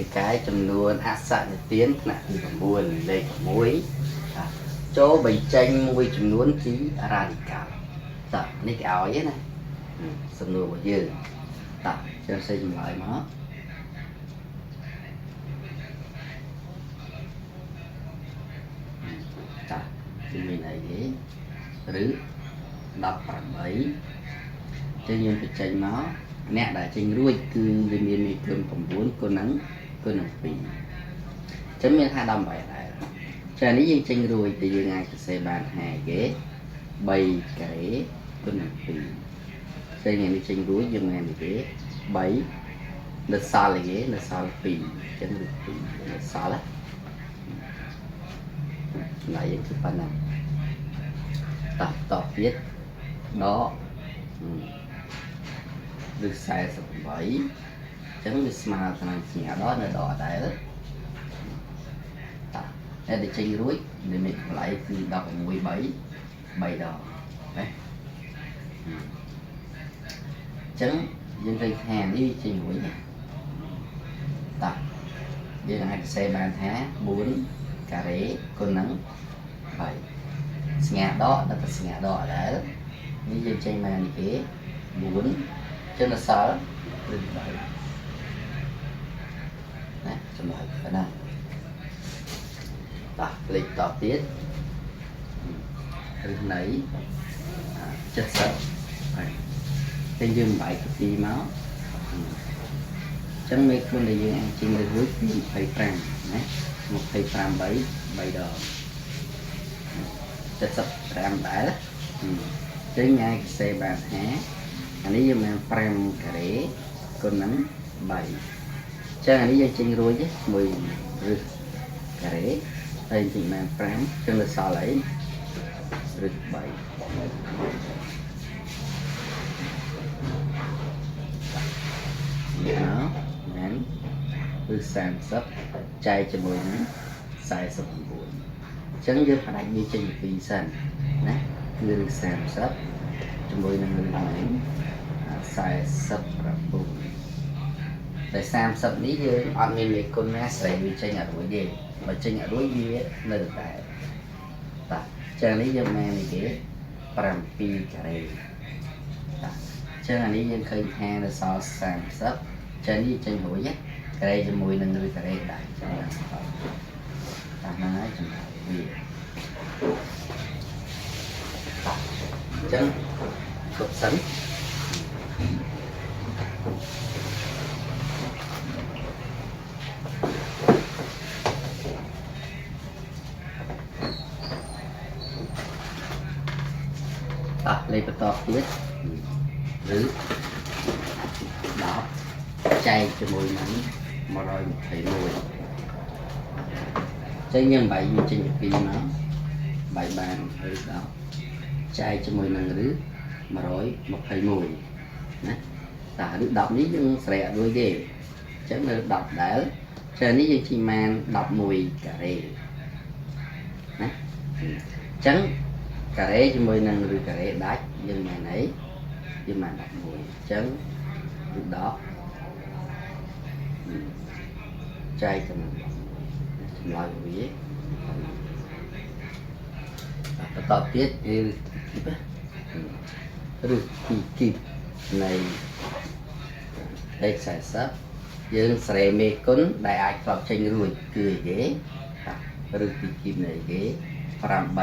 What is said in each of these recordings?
រាងកាយចំនួនអសនិទានថ្នាក់ទី9លេខ6ចូលបញ្ចេញមួយចំនួនជារ៉ាឌីកាល់តោះនេះគេឲ្យណាសំណួររបស់យើងតោះចឹងសេចម្លើយមកតោះមានអីគេឬ18ចឹងយើងបញ្ចេញមកអ្នកដែលចេញរួចគឺវាមានមេគុណ9គុណនឹង2ចឹងមានថា18ដែរចានេះយើងចេញរួចតែយើងអាចសរសេរបានថាគេ3ការ៉េគុណនឹង2ចឹងនេះចេញរួចយើងមានគេ3នៅសល់គេនៅសល់2ចឹងឬ2នៅសល់ណាយើងគឺប៉ុណ្ណាតោះតទៀតដកឬ48ចឹងវាស្មើទៅនឹងសញ្ញាដកនៅដកដែរតោះតែទៅចេញរួចវាមានតម្លៃគឺ16 3 3ដងណាចឹងយើងឃើញថានេះចេញរួចណាតោះយើងអាចសរសេរបានថា4ការ៉េគុណនឹង3សញ្ញាដកដល់តែសញ្ញាដកដែរនេះយើងចេញមកនេះគេ4ចឹងសល់ឬ3ណាចម្លើយប៉ុណ្ណាតោះលេខតទៀតឬនៃ70ហើយតែយើងបែកពីមកចឹងមេគុណដែលយើងអាចចេញរួចគឺ25ណា25 3 3ដង75ដែរចឹងអាចសរសេរបានថាអានេះយើងមាន5ការ៉េគុណនឹង3ចឹងអានេះយើងចេញរួចមួយឬការ៉េហើយចេញបាន5ចឹងនៅសល់អីឬ3នេះមកណាឬ30ចែកជាមួយនឹង49ចឹងយើងផ្ដាច់វាចេញពី2សិនណាគឺឬ30ជាមួយនឹងឬហ្នឹង49តែ30នេះយើងអត់មានមេគុណណាស្រែវាចេញអត់រួចទេបើចេញអត់រួចវានៅតែតោះចឹងនេះយើងមាននេះគេ7ការ៉េតោះចឹងអានេះយើងឃើញថានៅសល់30ចឹងនេះចេញរួចណាការ៉េជាមួយនឹងឬការ៉េដែរចឹងតោះហ្នឹងហើយចម្លើយវាតោះចឹងគ្រប់សិនតោះលេខបន្តទៀតឬ10ចែកជាមួយនឹង121ចឹងយើងបែកវាចេញពី2មកបែកបានឬ10ចែកជាមួយនឹងឬ121ណាតើឬ10នេះយើងស្រែកអត់រួចទេអញ្ចឹងនៅ10ដែលចឹងនេះយើងជិះបាន11ការ៉េណាអញ្ចឹងការ៉េជាមួយនឹងឬការ៉េដាច់យើងមានអីយើងបាន11អញ្ចឹងឬ10ចែកទៅនឹង11ចម្លើយវាបន្តទៀតគឺឬទីគីបនៃលេខ40យើងស្រែមេគុណដែលអាចក្របចេញរួចគឺអីគេឬទីគីបនៃគេ8 0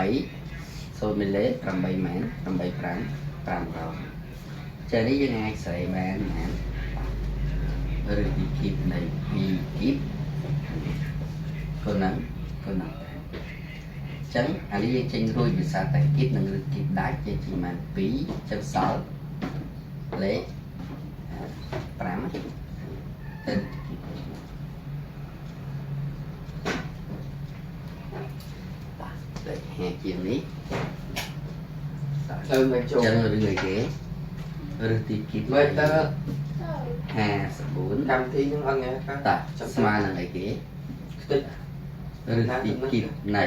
មីលេ8ម៉ែន8 5 5ដងចានេះយើងអាចស្រែបានណាឬទីគីបនៃ2គីបគុណនឹងគុណនឹងចឹងអានេះយើងចេញរួចភាសាតែគីបនិងឬគីបដាច់យើងចេញបាន2ចឹងសល់លេខ5ទៅបាទលេខ5ជាងនេះ ទៅមិនចូល ចឹងឬអីគេឬទីគីប មិនទៅ 54 កម្មវិធីហ្នឹងអត់ងាយ តើស្មើនឹងអីគេ ខ្ទេច ឬទីគីបនៃ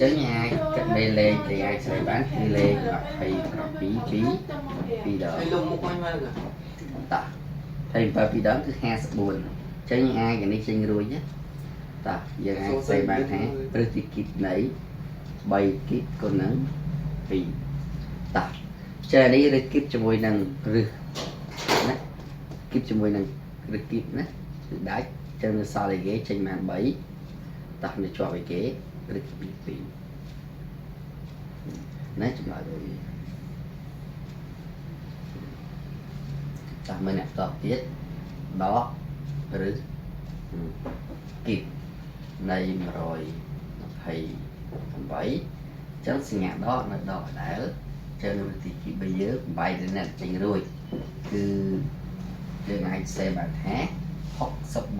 ចឹងអាចគិតលេខដែលអាចស្រីបានគឺលេខ27 2 2ដង ហើយលុបមុខវិញមក តោះ27 2ដងគឺ54 ចឹងអាចអានេះចេញរួចណាតោះយើងអាចសេបានថាឫសទីគីបនៃ3គីបគុណនឹង2តោះចានេះឫសគីបជាមួយនឹងឫសណាគីបជាមួយនឹងឫសគីបណាគឺដាច់ចឹងនៅសល់អីគេចេញបាន3តោះនៅជាប់អីគេឫសគីប2ណាចម្លើយវាតោះមើលអ្នកតបទៀតដកឬគីបនៃ128ចឹងសញ្ញាដកនៅដកដដែលចឹងវិធីគីបយើងបំបីទៅអ្នកចេញរួចគឺយើងអាចសេបានថា64 2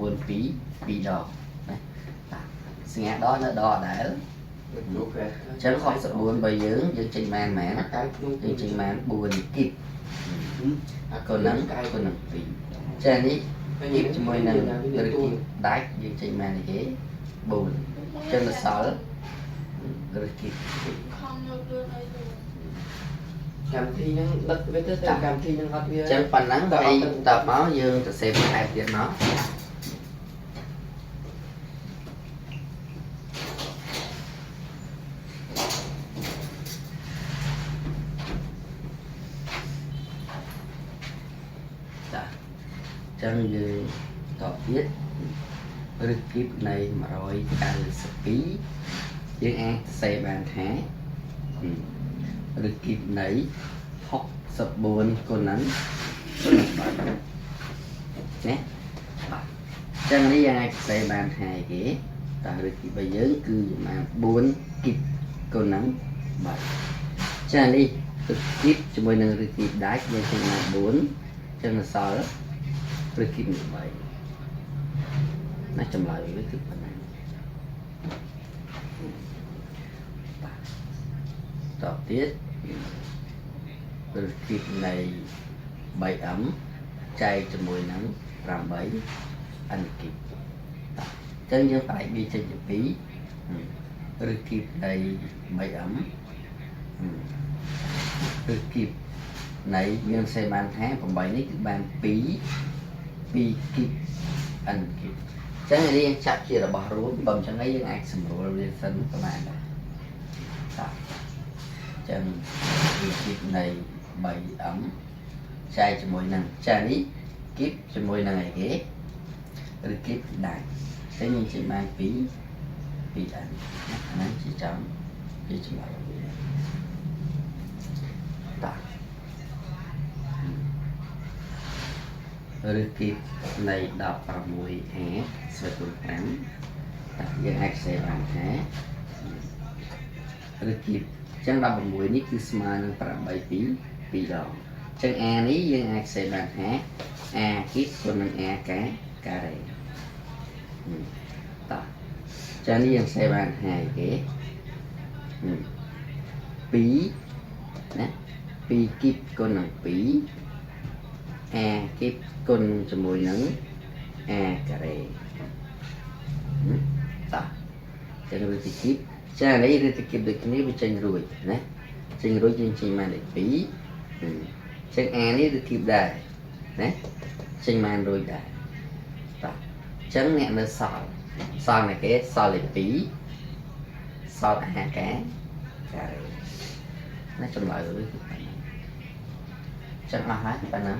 2ដងណាសញ្ញាដកនៅដកដដែលចឹង64បើយើងចេញបានប៉ុន្មានយើងចេញបាន4គីបកូនហ្នឹង2ចានេះគីបជាមួយនឹងឬគីបដាច់យើងចេញបានអីគេ4ចឹងនៅសល់ឬគីប ខំយកលឿនអីលឿន កម្មវិធីហ្នឹងដឹកវាទៅកម្មវិធីហ្នឹងអត់វា ចឹងប៉ុណ្ណឹងហើយតបមកយើងទៅសេបន្ថែមទៀតមកចាចឹងយើងតបទៀតឫសគីបនៃ192យើងអាចសេបានថាឫសគីបនៃ64គុណនឹង3ណាបាទចឹងនេះយើងអាចសេបានថាអីគេតើឫសគីបរបស់យើងគឺប្រមាណ4គីបគុណនឹង3ចានេះឫសគីបជាមួយនឹងឫសគីបដាច់យើងចេញមក4ចឹងសល់ឫសគីប3ណាចម្លើយវាគឺប៉ុណ្ណាបាទតទៀតឫសគីបនៃ 3m ចែកជាមួយនឹង 8n គីបតោះអញ្ចឹងយើងផ្ដាច់វាចេញជា2ឫសគីបនៃ 3m ឫសគីបនៃយើងសេបានថា8នេះគឺបាន2 2គីប n គីបអញ្ចឹងនេះយើងចាប់ជារបស់រួមបើមិនចឹងឯងយើងអាចសម្រួលវាសិនក៏បានដែរតោះអញ្ចឹងឫសគីបនៃ 3m ចែកជាមួយនឹងចានេះគីបជាមួយនឹងអីគេឬគីបដាច់តែយើងចេញបាន2 2n ណាអាហ្នឹងជាចំជាចម្លើយវាតោះឬគីបនៃ 16a ស្វែងគុណ5តោះយើងអាចសេបានថាឬគីបអញ្ចឹង16នេះគឺស្មើនឹង8 2 2ដងចឹង a នេះយើងអាចសេបានថា a គីបគុណនឹង a ការ៉េតោះចឹងនេះយើងសេបានថាអីគេ2ណា2គីបគុណនឹង2 a គីបគុណជាមួយនឹង a ការ៉េតោះចឹងឬទីគីបចានេះឬទីគីបដូចគ្នាវាចេញរួចណាចេញរួចយើងចេញបានលេខ2ចឹង a នេះគឺគីបដែរណាចេញបានរួចដែរតោះចឹងអ្នកនៅសល់សល់ណាគេសល់លេខ2សល់ a ការ៉េណាចម្លើយវាគឺប៉ុណ្ណឹងចឹងអស់ហើយប៉ុណ្ណឹង